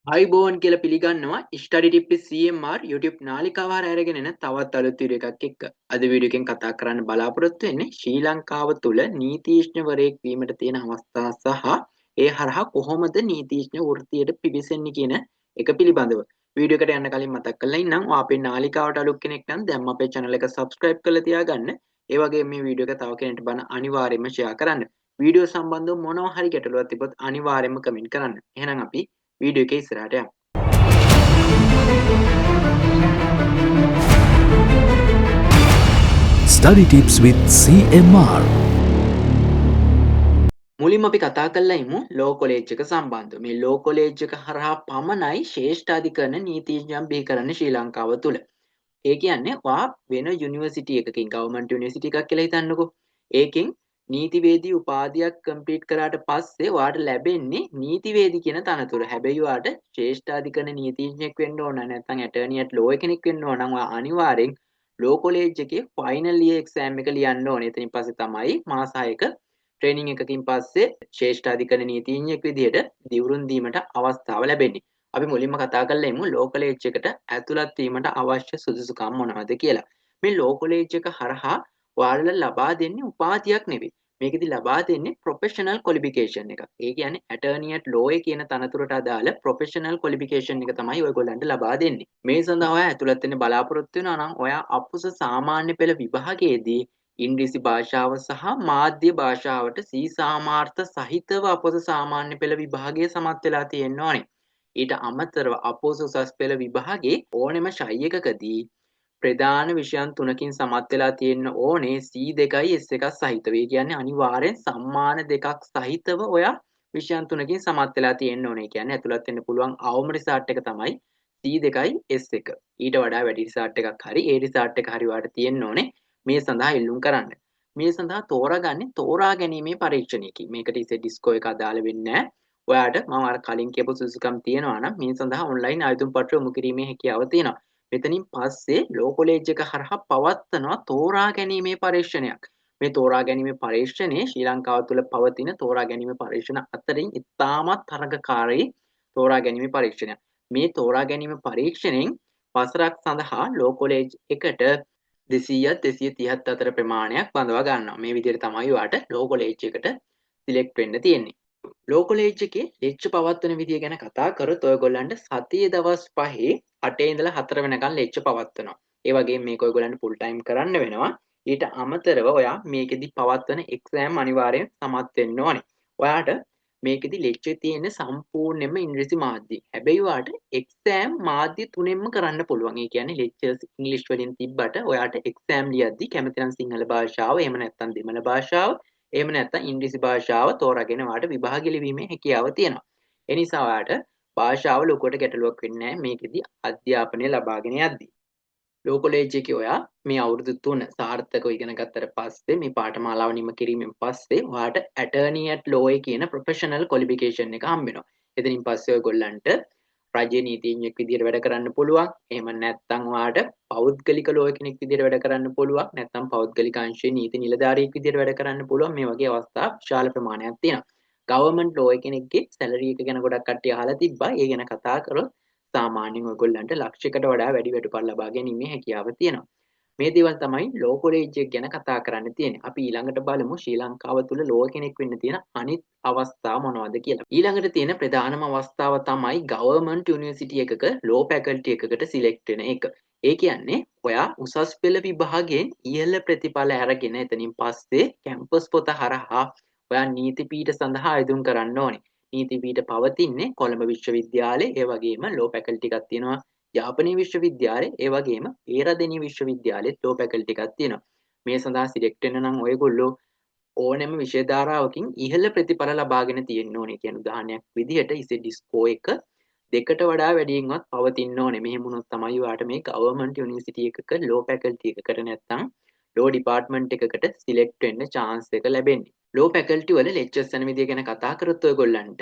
ආයුබෝවන් කියලා පිළිගන්නවා ස්ටඩි ටිප් CMR YouTube නාලිකාව හරහා අරගෙන එන තවත් අලුත් වීඩියෝ එකක් එක්ක. අද වීඩියෝ එකෙන් කතා කරන්න බලාපොරොත්තු වෙන්නේ ශ්‍රී ලංකාව තුල නීතිඥවරයෙක් වීමට තියෙන අවස්ථා සහ ඒ හරහා කොහොමද නීතිඥ වෘත්තියට පිවිසෙන්නේ කියන එක පිළිබඳව. වීඩියෝ එකට යන්න කලින් මතක් කරලා ඉන්නම් ඔයා අපේ නාලිකාවට අලුත් කෙනෙක් නම් දැන්ම අපේ channel එක subscribe කරලා තියාගන්න. ඒ වගේම මේ වීඩියෝ එක තව කෙනෙක්ට බලන්න අනිවාර්යයෙන්ම share කරන්න. වීඩියෝ සම්බන්ධව මොනවා හරි ගැටලුවක් තිබ්බොත් අනිවාර්යයෙන්ම කමෙන්ට් කරන්න. එහෙනම් අපි වීඩියෝ එකේ ඉස්සරහට යමු. Study Tips with CMR. මුලින්ම අපි කතා කරලා ඉමු ලෝ කොලෙජ් එක සම්බන්ධව. මේ ලෝ කොලෙජ් එක හරහා පමණයි ශ්‍රේෂ්ඨාධිකරණ නීතිඥයන් බිහි කරන්නේ ශ්‍රී ලංකාව තුල. ඒ කියන්නේ ඔයා වෙන යුනිවර්සිටි එකකින්, ගවර්න්මන්ට් යුනිවර්සිටි එකක් කියලා හිතන්නකෝ. ඒකෙන් නීතිවේදී උපාධියක් කම්ප්ලීට් කරාට පස්සේ ඔයාට ලැබෙන්නේ නීතිවේදී කියන තනතුර. හැබැයි ඔයාට ශ්‍රේෂ්ඨාධිකරණ නීතිඥයෙක් වෙන්න ඕන නැත්නම් ඇටර්නි ඇට් ලෝ කෙනෙක් වෙන්න ඕන නම් ඔයා අනිවාර්යෙන් ලෝ කොලෙජ් එකේ ෆයිනල් ඉයර් එක්සෑම් එක ලියන්න ඕනේ. එතනින් පස්සේ තමයි මාස 6ක ට්‍රේනින් එකකින් පස්සේ ශ්‍රේෂ්ඨාධිකරණ නීතිඥයෙක් විදිහට දිවුරුම් දීමට අවස්ථාව ලැබෙන්නේ. අපි මුලින්ම කතා කරලා ඉමු ලෝ කොලෙජ් එකට ඇතුළත් වීමට අවශ්‍ය සුදුසුකම් මොනවද කියලා. මේ ලෝ කොලෙජ් එක හරහා ඔයාලට ලබා දෙන්නේ උපාධියක් නෙවෙයි. මේකෙදි ලබා දෙන්නේ ප්‍රොෆෙෂනල් ක්වොලිෆිකේෂන් එකක්. ඒ කියන්නේ ඇටර්නි ඇට් ලෝ කියන තනතුරට අදාළ ප්‍රොෆෙෂනල් ක්වොලිෆිකේෂන් එක තමයි ඔයගොල්ලන්ට ලබා දෙන්නේ. මේ සඳහා ඔයා ඇතුළත් වෙන්න බලාපොරොත්තු වෙනවා නම් ඔයා අපොස සාමාන්‍ය පෙළ විභාගයේදී ඉංග්‍රීසි භාෂාව සහ මාධ්‍ය භාෂාවට සී සාමාර්ථ සහිතව අපොස සාමාන්‍ය පෙළ විභාගය සමත් වෙලා තියෙන්න ඕනේ. ඊට අමතරව අපොස උසස් පෙළ විභාගයේ ඕනෙම ෂයි එකකදී ප්‍රධාන විෂයන් තුනකින් සමත් වෙලා තියෙන්න ඕනේ C2යි S1ක් සහිතව. ඒ කියන්නේ අනිවාර්යෙන් සම්මාන දෙකක් සහිතව ඔයා විෂයන් තුනකින් සමත් වෙලා තියෙන්න ඕනේ. ඒ කියන්නේ ඇතුළත් වෙන්න පුළුවන් අවම රිසල්ට් එක තමයි C2යි S1. ඊට වඩා වැඩි රිසල්ට් එකක් හරි ඒ රිසල්ට් එක හරි ඔයාට තියෙන්න ඕනේ මේ සඳහා ඉල්ලුම් කරන්න. මේ සඳහා තෝරාගන්නේ තෝරා ගැනීමේ පරීක්ෂණයකින්. මේකට ඉසේ ඩිස්කෝ එක අදාළ වෙන්නේ නැහැ. ඔයාට මම අර කලින් කියපු සුදුසුකම් තියෙනවා නම් මේ සඳහා ඔන්ලයින් ආයුතුම් පත්‍ර යොමු කිරීමේ හැකියාව තියෙනවා. මෙතනින් පස්සේ ලෝ කොලෙජ් එක හරහා පවත්වනවා තෝරා ගැනීමේ පරීක්ෂණයක්. මේ තෝරා ගැනීමේ පරීක්ෂණය ශ්‍රී ලංකාව තුළ පවතින තෝරා ගැනීමේ පරීක්ෂණ අතරින් ඉතාමත් තරඟකාරී තෝරා ගැනීමේ පරීක්ෂණයක්. මේ තෝරා ගැනීමේ පරීක්ෂණයෙන් වසරක් සඳහා ලෝ කොලෙජ් එකට 200ත් 230ත් අතර ප්‍රමාණයක් බඳවා ගන්නවා. මේ විදිහට තමයි ඔයාට ලෝ කොලෙජ් එකට සිලෙක්ට් වෙන්න තියෙන්නේ. ලෝ කොලෙජ් එකේ ලෙක්චර් පවත්වන විදිය ගැන කතා කරොත් ඔයගොල්ලන්ට සතියේ දවස් 5 8 ඉඳලා 4 වෙනකන් ලෙක්චර් පවත්වනවා. ඒ වගේම මේක ඔයගොල්ලන්ට ෆුල් ටයිම් කරන්න වෙනවා. ඊට අමතරව ඔයා මේකෙදි පවත්වන එක්සෑම් අනිවාර්යෙන් සමත් වෙන්න ඕනේ. ඔයාට මේකෙදි ලෙක්චර් තියෙන්නේ සම්පූර්ණයෙන්ම ඉංග්‍රීසි මාධ්‍යයෙන්. හැබැයි ඔයාට එක්සෑම් මාධ්‍ය තුනෙන්ම කරන්න පුළුවන්. ඒ කියන්නේ ලෙක්චර්ස් ඉංග්‍රීසි වලින් තිබ්බට ඔයාට එක්සෑම් ලියද්දි කැමති නම් සිංහල භාෂාව, එහෙම නැත්නම් දෙමළ භාෂාව, එහෙම නැත්නම් ඉංග්‍රීසි භාෂාව තෝරාගෙන ඔයාට විභාග ලිවීමේ හැකියාව තියෙනවා. ඒ නිසා ඔයාට භාෂාව ලොකුවට ගැටලුවක් වෙන්නේ නැහැ මේකෙදි අධ්‍යාපනය ලබාගෙන යද්දි. ලෝ කොලෙජ් එකේ ඔයා මේ අවුරුදු 3 සාර්ථකව ඉගෙන ගත්තට පස්සේ මේ පාඨමාලාව නිම කිරීමෙන් පස්සේ ඔයාට ඇටර්නි ඇට් ලෝ කියන ප්‍රොෆෙෂනල් ක්වොලිෆිකේෂන් එක හම්බ වෙනවා. එතනින් පස්සේ ඔයගොල්ලන්ට රාජ්‍ය නීතිඥයෙක් විදිහට වැඩ කරන්න පුළුවන්. එහෙම නැත්නම් ඔයාට පෞද්ගලික ලෝ කෙනෙක් විදිහට වැඩ කරන්න පුළුවන්. නැත්නම් පෞද්ගලික අංශයේ නීති නිලධාරියෙක් විදිහට වැඩ කරන්න පුළුවන්. මේ වගේ අවස්ථා විශාල ප්‍රමාණයක් තියෙනවා. ගවර්න්මන්ට් ලෝ කෙනෙක්ගේ සැලරි එක ගැන ගොඩක් කට්ටිය අහලා තිබ්බා. ඒ ගැන කතා කරොත් සාමාන්‍යයෙන් ඔයගොල්ලන්ට ලක්ෂයකට වඩා වැඩි වැටුපක් ලබා ගැනීමේ හැකියාව තියෙනවා. මේ දේවල් තමයි ලෝ කොලෙජ් එක ගැන කතා කරන්න තියෙන්නේ. අපි ඊළඟට බලමු ශ්‍රී ලංකාව තුල ලෝ කෙනෙක් වෙන්න තියෙන අනිත් අවස්ථා මොනවද කියලා. ඊළඟට තියෙන ප්‍රධානම අවස්ථාව තමයි ගවර්න්මන්ට් යුනිවර්සිටි එකක ලෝ ෆැකල්ටි එකකට සිලෙක්ට් වෙන එක. ඒ කියන්නේ ඔයා උසස් පෙළ විභාගයෙන් ඉහළ ප්‍රතිඵල අරගෙන එතනින් පස්සේ කැම්පස් පොත හරහා ඔයා නීති පීඨ සඳහා අයදුම් කරන්න ඕනේ. නීති පීඨ පවතින්නේ කොළඹ විශ්වවිද්‍යාලයේ, ඒ වගේම ලෝ ෆැකල්ටි එකක් තියෙනවා යාපනයේ විශ්වවිද්‍යාලයේ, ඒ වගේම පේරාදෙණිය විශ්වවිද්‍යාලයේත් ලෝ ෆැකල්ටි එකක් තියෙනවා. මේ සඳහා සිලෙක්ට් වෙන්න නම් ඔයගොල්ලෝ ඕනෑම විෂය ධාරාවකින් ඉහළ ප්‍රතිඵල ලබාගෙන තියෙන්න ඕනේ. කියන උදාහරණයක් විදිහට ඉසෙඩ් ස්කෝර් එක දෙකට වඩා වැඩියෙන්වත් පවතින්න ඕනේ. මෙහෙම වුණොත් තමයි ඔයාට මේ ගවර්න්මන්ට් යුනිවර්සිටි එකක ලෝ ෆැකල්ටි එකකට නැත්නම් ලෝ ඩිපාර්ට්මන්ට් එකකට සිලෙක්ට් වෙන්න චාන්ස් එක ලැබෙන්නේ. ලෝ ෆැකල්ටි වල ලෙක්චර්ස් යන විදිය ගැන කතා කරොත් ඔයගොල්ලන්ට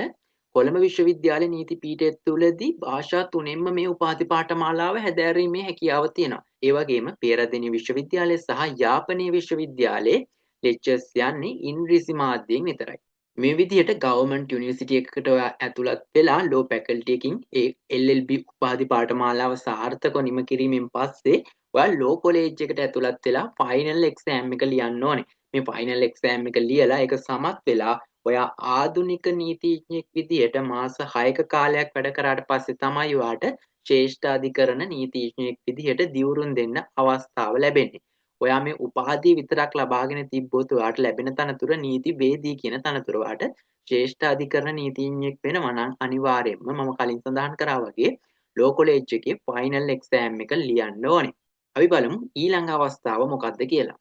කොළඹ විශ්වවිද්‍යාල නීති පීඨය තුලදී භාෂා තුනෙන්ම මේ උපාධි පාඨමාලාව හැදෑරීමේ හැකියාව තියෙනවා. ඒ වගේම පේරාදෙණිය විශ්වවිද්‍යාලය සහ යාපනයේ විශ්වවිද්‍යාලයේ ලෙක්චර්ස් යන්නේ ඉංග්‍රීසි මාධ්‍යයෙන් විතරයි. මේ විදිහට ගවර්න්මන්ට් යුනිවර්සිටි එකකට ඔයා ඇතුළත් වෙලා ලෝ ෆැකල්ටි එකකින් ඒ LLB උපාධි පාඨමාලාව සාර්ථකව නිම කිරීමෙන් පස්සේ ඔයා ලෝ කොලේජ් එකට ඇතුළත් වෙලා ෆයිනල් එක්සෑම් එක ලියන්න ඕනේ. මේ ෆයිනල් එක්සෑම් එක ලියලා ඒක සමත් වෙලා ඔයා ආධුනික නීතිඥයෙක් විදිහට මාස 6ක කාලයක් වැඩ කරාට පස්සේ තමයි ඔයාට ශ්‍රේෂ්ඨාධිකරණ නීතිඥයෙක් විදිහට දිවුරුම් දෙන්න අවස්ථාව ලැබෙන්නේ. ඔයා මේ උපාධිය විතරක් ලබාගෙන තිබ්බොත් ඔයාට ලැබෙන තනතුර නීතිවේදී කියන තනතුර. ඔයාට ශ්‍රේෂ්ඨාධිකරණ නීතිඥයෙක් වෙනවා නම් අනිවාර්යයෙන්ම මම කලින් සඳහන් කරා වගේ ලෝ කොලේජ් එකේ ෆයිනල් එක්සෑම් එක ලියන්න ඕනේ. අපි බලමු ඊළඟ අවස්ථාව මොකක්ද කියලා.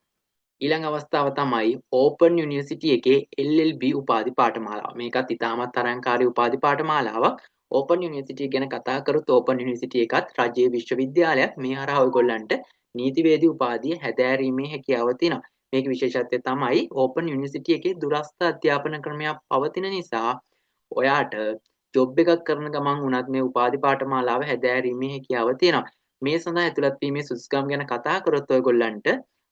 ඊළඟ අවස්ථාව තමයි ඕපන් යුනිවර්සිටි එකේ LLB උපාධි පාඨමාලාව. මේකත් ඉතාමත් තරඟකාරී උපාධි පාඨමාලාවක්. ඕපන් යුනිවර්සිටි ගැන කතා කරොත් ඕපන් යුනිවර්සිටි එකත් රජයේ විශ්වවිද්‍යාලයක්. මේ හරහා ඔයගොල්ලන්ට නීතිවේදී උපාධිය හැදෑරීමේ හැකියාව තියෙනවා. මේකේ විශේෂත්වය තමයි ඕපන් යුනිවර්සිටි එකේ දුරස්ථ අධ්‍යාපන ක්‍රමයක් පවතින නිසා ඔයාට ජොබ් එකක් කරන ගමන් වුණත් මේ උපාධි පාඨමාලාව හැදෑරීමේ හැකියාව තියෙනවා. මේ සඳහා ඇතුළත් වීමේ සුදුසුකම් ගැන කතා කරොත් ඔයගොල්ලන්ට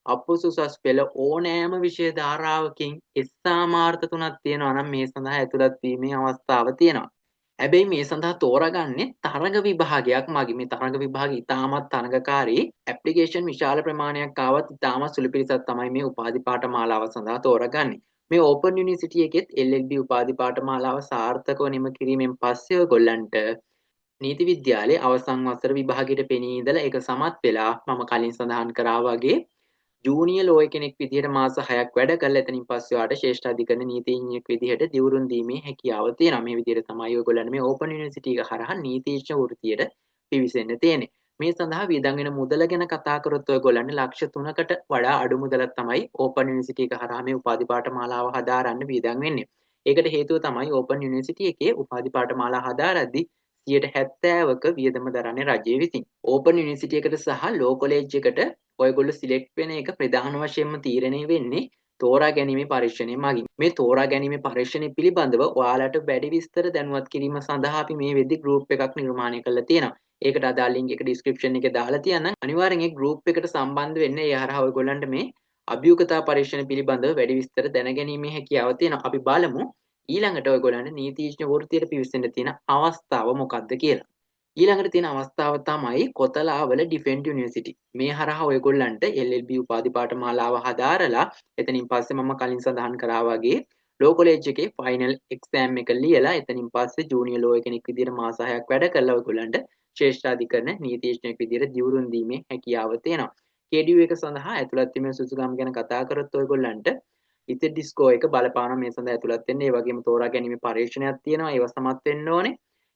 අපොස උසස් පෙළ ඕනෑම විෂය ධාරාවකින් එස් සාමාර්ථ තුනක් තියෙනවා නම් මේ සඳහා ඇතුළත් වීමේ අවස්ථාව තියෙනවා. හැබැයි මේ සඳහා තෝරාගන්නේ තරඟ විභාගයක් මගින්. මේ තරඟ විභාග ඉතාමත් තරඟකාරී. ඇප්ලිකේෂන් විශාල ප්‍රමාණයක් ආවත් ඉතාමත් සුළු පිරිසක් තමයි මේ උපාධි පාඨමාලාව සඳහා තෝරාගන්නේ. මේ ඕපන් යුනිවර්සිටි එකෙත් LLB උපාධි පාඨමාලාව සාර්ථකව නිම කිරීමෙන් පස්සේ ඔයගොල්ලන්ට නීති විද්‍යාලයේ අවසන් වසර විභාගයට පෙනී ඉඳලා ඒක සමත් වෙලා මම කලින් සඳහන් කරා වගේ ජූනියර් ලෝයර් කෙනෙක් විදිහට මාස 6ක් වැඩ කරලා එතනින් පස්සේ ඔයාට ශ්‍රේෂ්ඨාධිකරණ නීතිඥයෙක් විදිහට දිවුරුම් දීමේ හැකියාව තියෙනවා. මේ විදිහට තමයි ඔයගොල්ලන්ට මේ ඕපන් යුනිවර්සිටි එක හරහා නීතිඥ වෘත්තියට පිවිසෙන්න තියෙන්නේ. මේ සඳහා වියදම් වෙන මුදල ගැන කතා කරොත් ඔයගොල්ලන්ට ලක්ෂ 3කට වඩා අඩු මුදලක් තමයි ඕපන් යුනිවර්සිටි එක හරහා මේ උපාධි පාඨමාලාව හදාරන්න වියදම් වෙන්නේ. ඒකට හේතුව තමයි ඕපන් යුනිවර්සිටි එකේ උපාධි පාඨමාලා හදාරද්දි 70%ක වියදම දරන්නේ රජය විසින්. ඕපන් යුනිවර්සිටි එකට සහ ලෝ කොලේජ් එකට ඔයගොල්ලෝ සිලෙක්ට් වෙන එක ප්‍රධාන වශයෙන්ම තීරණය වෙන්නේ තෝරා ගැනීමේ පරීක්ෂණය මගින්. මේ තෝරා ගැනීමේ පරීක්ෂණය පිළිබඳව ඔයාලට වැඩි විස්තර දැනුවත් කිරීම සඳහා අපි මේ වෙද්දි ගෲප් එකක් නිර්මාණය කරලා තියෙනවා. ඒකට අදාළ ලින්ක් එක ඩිස්ක්‍රිප්ෂන් එකේ දාලා තියන්නම්. අනිවාර්යෙන් ඒ ගෲප් එකට සම්බන්ධ වෙන්න. ඒ හරහා ඔයගොල්ලන්ට මේ අභියෝගතා පරීක්ෂණ පිළිබඳව වැඩි විස්තර දැනගැනීමේ හැකියාව තියෙනවා. අපි බලමු ඊළඟට ඔයගොල්ලන්ට නීතිඥ වෘත්තියට පිවිසෙන්න තියෙන අවස්ථාව මොකක්ද කියලා. ඊළඟට තියෙන අවස්ථාව තමයි කොතලාවල ඩිෆෙන්ස් යුනිවර්සිටි. මේ හරහා ඔයගොල්ලන්ට LLB උපාධි පාඨමාලාව හදාරලා එතනින් පස්සේ මම කලින් සඳහන් කරා වගේ ලෝ කොලේජ් එකේ ෆයිනල් එක්සෑම් එක ලියලා එතනින් පස්සේ ජූනියර් ලෝයර් කෙනෙක් විදිහට මාස 6ක් වැඩ කරලා ඔයගොල්ලන්ට ශ්‍රේෂ්ඨාධිකරණ නීතිඥයෙක් විදිහට දිවුරුම් දීමේ හැකියාව තියෙනවා. KDU එක සඳහා ඇතුළත් වීමේ සුදුසුකම් ගැන කතා කරොත් ඔයගොල්ලන්ට ඉතින් ඩිස්කෝ එක බලපාන මේ සඳහා ඇතුළත් වෙන්න. ඒ වගේම තෝරා ගැනීමේ පරීක්ෂණයක් තියෙනවා. ඒව සමත් වෙන්න ඕනේ.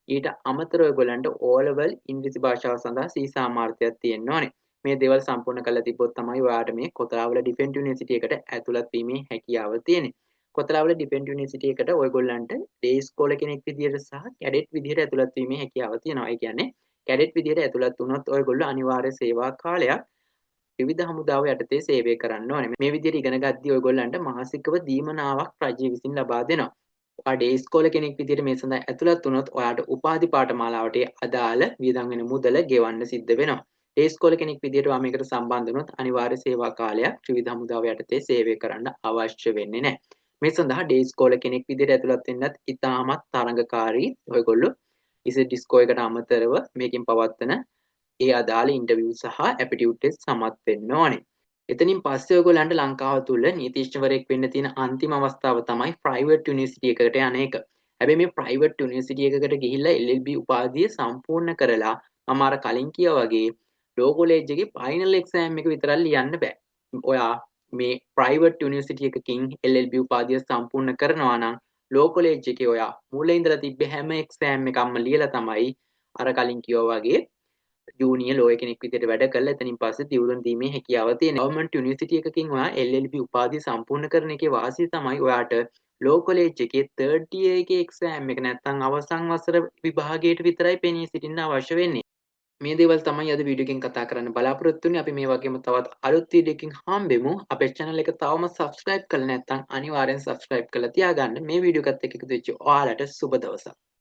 ඊට අමතරව ඔයගොල්ලන්ට O level ඉංග්‍රීසි භාෂාව සඳහා C සාමාර්ථයක් තියෙන්න ඕනේ. මේ දේවල් සම්පූර්ණ කරලා තිබ්බොත් තමයි ඔයාට මේ කොතලාවල ඩිෆෙන්ස් යුනිවර්සිටි එකට ඇතුළත් වීමේ හැකියාව තියෙන්නේ. කොතලාවල ඩිෆෙන්ස් යුනිවර්සිටි එකට ඔයගොල්ලන්ට ඩේ ස්කෝලර් කෙනෙක් විදිහට සහ කැඩට් විදිහට ඇතුළත් වීමේ හැකියාව තියෙනවා. ඒ කියන්නේ කැඩට් විදිහට ඇතුළත් වුණොත් ඔයගොල්ලෝ අනිවාර්ය සේවා කාලයක් ත්‍රිවිධ හමුදාව යටතේ සේවය කරන්න ඕනේ. මේ විදිහට ඉගෙන ගද්දී ඔයගොල්ලන්ට මාසිකව දීමනාවක් රජය විසින් ලබා දෙනවා. ඔයා ඩේ ස්කෝලර් කෙනෙක් විදිහට මේ සඳහා ඇතුළත් වුණොත් ඔයාට උපාධි පාඨමාලාවට අදාළ වියදම් වෙන මුදල ගෙවන්න සිද්ධ වෙනවා. ඩේ ස්කෝලර් කෙනෙක් විදිහට ඔයා මේකට සම්බන්ධ වුණොත් අනිවාර්ය සේවා කාලයක් ත්‍රිවිධ හමුදාව යටතේ සේවය කරන්න අවශ්‍ය වෙන්නේ නැහැ. මේ සඳහා ඩේ ස්කෝලර් කෙනෙක් විදිහට ඇතුළත් වෙන්නත් ඉතාමත් තරඟකාරී. ඔයගොල්ලෝ ඉසෙඩ් ස්කෝර් එකට අමතරව මේකෙන් පවත්වන ඒ අදාළ ඉන්ටර්විව් සහ ඇප්ටිටියුඩ් ටෙස්ට් සමත් වෙන්න ඕනේ. එතනින් පස්සේ ඔයගොල්ලන්ට ලංකාව තුල නීතිඥවරයෙක් වෙන්න තියෙන අන්තිම අවස්ථාව තමයි ප්‍රයිවට් යුනිවර්සිටි එකකට යන එක. හැබැයි මේ ප්‍රයිවට් යුනිවර්සිටි එකකට ගිහිල්ලා LLB උපාධිය සම්පූර්ණ කරලා මම අර කලින් කිව්වා වගේ ලෝ කොලේජ් එකේ ෆයිනල් එක්සෑම් එක විතරක් ලියන්න බෑ. ඔයා මේ ප්‍රයිවට් යුනිවර්සිටි එකකින් LLB උපාධිය සම්පූර්ණ කරනවා නම් ලෝ කොලේජ් එකේ ඔයා මුල ඉඳලා තිබ්බ හැම එක්සෑම් එකක්ම ලියලා තමයි අර කලින් කිව්වා වගේ ජූනියර් ලෝයර් කෙනෙක් විදිහට වැඩ කරලා එතනින් පස්සේ දිවුරුම් දීමේ හැකියාව තියෙනවා. ගවර්න්මන්ට් යුනිවර්සිටි එකකින් ඔයා LLB උපාධිය සම්පූර්ණ කරන එකේ වාසිය තමයි ඔයාට ලෝ කොලේජ් එකේ තර්ඩ් ඉයර් එකේ එක්සෑම් එක නැත්තම් අවසන් වසර විභාගයට විතරයි පෙනී සිටින්න අවශ්‍ය වෙන්නේ. මේ දේවල් තමයි අද වීඩියෝ එකෙන් කතා කරන්න බලාපොරොත්තු වෙන්නේ. අපි මේ වගේම තවත් අලුත් වීඩියෝ එකකින් හම්බෙමු. අපේ channel එක තවම subscribe කරලා නැත්නම් අනිවාර්යෙන් subscribe කරලා තියාගන්න. මේ වීඩියෝ එකත් එක්ක එකතු වෙච්ච ඔයාලට සුබ දවසක්.